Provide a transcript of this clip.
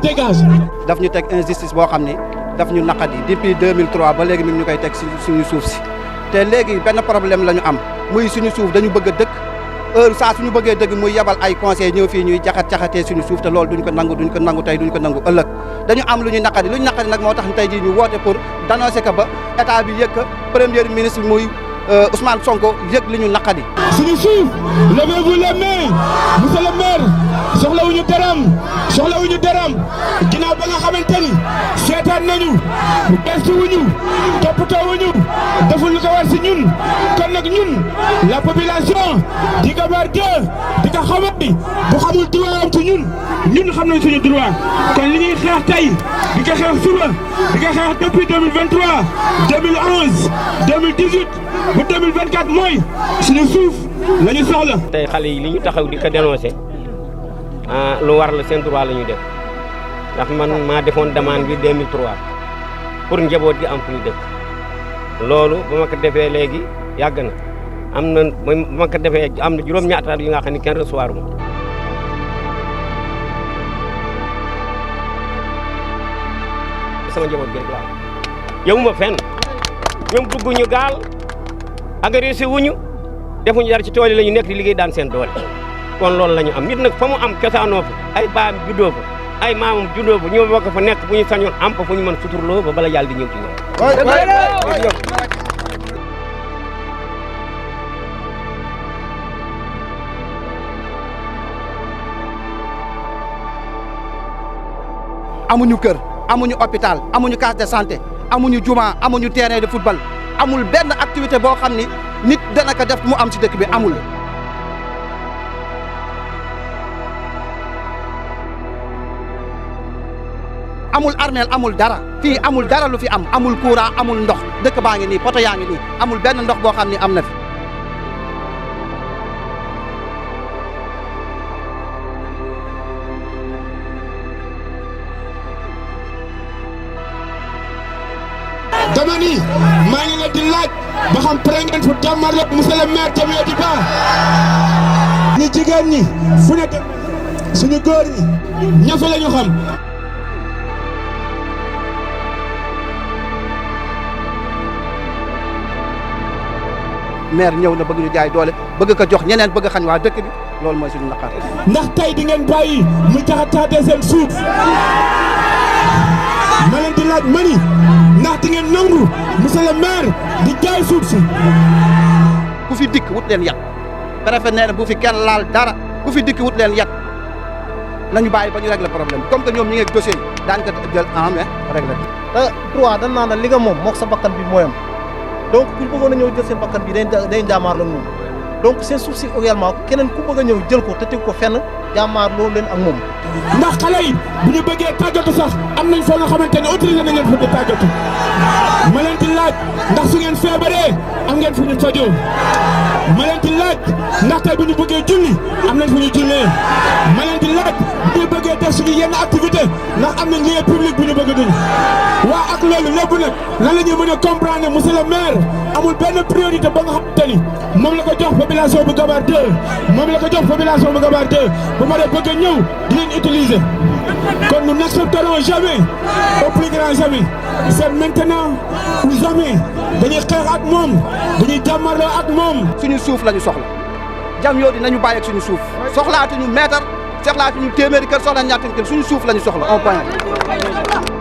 maire dégage. daf ñu teg injustice boo xam ni daf ñu naqadi depuis 2003 ba léegi mi ngi ñu koy teg suñu suuf si te léegi benn problème la ñu am muy suñu suuf dañu bëgg a dëkk heure saa suñu bëggee dëgg muy yabal ay conseil ñëw fii ñuy caxatee suñu suuf te loolu duñ ko nangu tey duñ ko nangu ëllëg dañu am lu ñu naqadi nag moo tax tey jii ñu woote pour dénoncer que ba état bi yëg premier ministre muy Ousmane Sonko yëg li ñu naqadi. suñu suuf levez-vous les mains monsieur le maire soxlawuñu dërëm ginnaaw ba nga xamante ni seetaan nañu gestu wuñu toppatoo wuñu deful lu ko war si ñun kon nag ñun la population di Gabar 2 di ko xamal ni bu xamul droit am ci ñun xam nañ suñu droit kon li ñuy xeex tey di ko xeex suba di ko xeex depuis 2023 2011 2018 ba 2024 mooy suñu suuf la ñu soxla. tey xale yi li ñu taxaw di ko dénoncé lu war la seen droit la ñu def ndax man maa defoon demande bi 2003 pour njaboot gi am fu ñu dëkk loolu ba ma ko defee léegi yàgg na am na ba ma ko defee am na juróom-ñaata at yi nga xam ne kenn recevoir ma sama njaboot gi rek laa yowuma fenn ñoom dugguñu gaal agressé wuñu defuñu dara ci tool yi la ñu nekk di liggéey daan seen doole kon loolu la ñu am nit nag fa mu am cosaanoo fa ay baam juddoo fa ay maamam juddoo fa ñoo bokk fa nekk bu ñu sañoon am fa fu ñu mën suturloo ba bala yàlla di ñëw ci ñoom. amuñu kër amuñu hôpital amuñu case de santé amuñu juma amuñu terrain de football amul benn activité boo xam ni nit dana ko def mu am ci dëkk bi amul. amul armeel amul dara fii amul dara lu fi am amul courant amul ndox dëkk baa ngi nii poto yaa ngi nii amul benn ndox boo xam ni am na fi. dama ni maa ngi leen di laaj ba xam pare ngeen fu jàmmarloo monsieur le maire Jamil Diba ñi jigéen ñi fu ne dem suñu góor ñi ñafe la ñu xam. maire ñëw na bëgg ñu jaay doole bëgg ko jox ñeneen bëgg xañ waa dëkk bi loolu mooy suñu naqar. ndax tey di ngeen bàyyi muy taxataatee seen suuf ma leen di laaj mani ndax di ngeen nangu monsieur le maire di jaay suuf si. ku fi dikk wut leen yat préfet nee na bu fi kenn laal dara ku fi dikk wut leen yat nañu bàyyi ba ñu régler problème comme que ñoom ñi ngi dossier yi daan ko jël en main régler. te droit dañ naan la li nga moom mook sa bakkan bi mooyam donc ku bëggoon a ñëw jël seen bakkan bi day jaamaarloo ak moom donc seen suuf si également keneen ku bëgg a ñëw jël ko te teg ko fenn jaamaarloo leen ak moom. ndax xale yi bu ñu bëggee tàggatu sax am nañ foo nga xamante ne autorisé nañ leen fa di tàggatu ma leen di laaj ndax su ngeen feebaree am ngeen fu ñu fajoo ma leen di laaj ndax tey bu ñu bëggee julli am nañ fu ñu jullee ma leen di laaj bu ñu bëggee def suñu yenn activité ndax am nañ lieu public bu ñu bëgg a dund waa ak loolu lépp nag lan la ñuy mën a comprendre ne monsieur le maire amul benn priorité ba nga xamante ni moom la ko jox population bu Gabar 2 moom la ko jox population bu Gabar 2 ba ma dee bëgg a ñëw di leen utiliser kon nous n'accepterons jamais au plus grand jamais c'est maintenant ou jamais dañuy xeex ak moom dañuy jàmmarloo ak moom. suñu suuf la ñu soxla jam yoo dinañu bàyyi ak suñu suuf soxlaatuñu mètre soxlaatuñu téeméeri kër soxla ñaata kër suñu suuf la ñu soxla un point.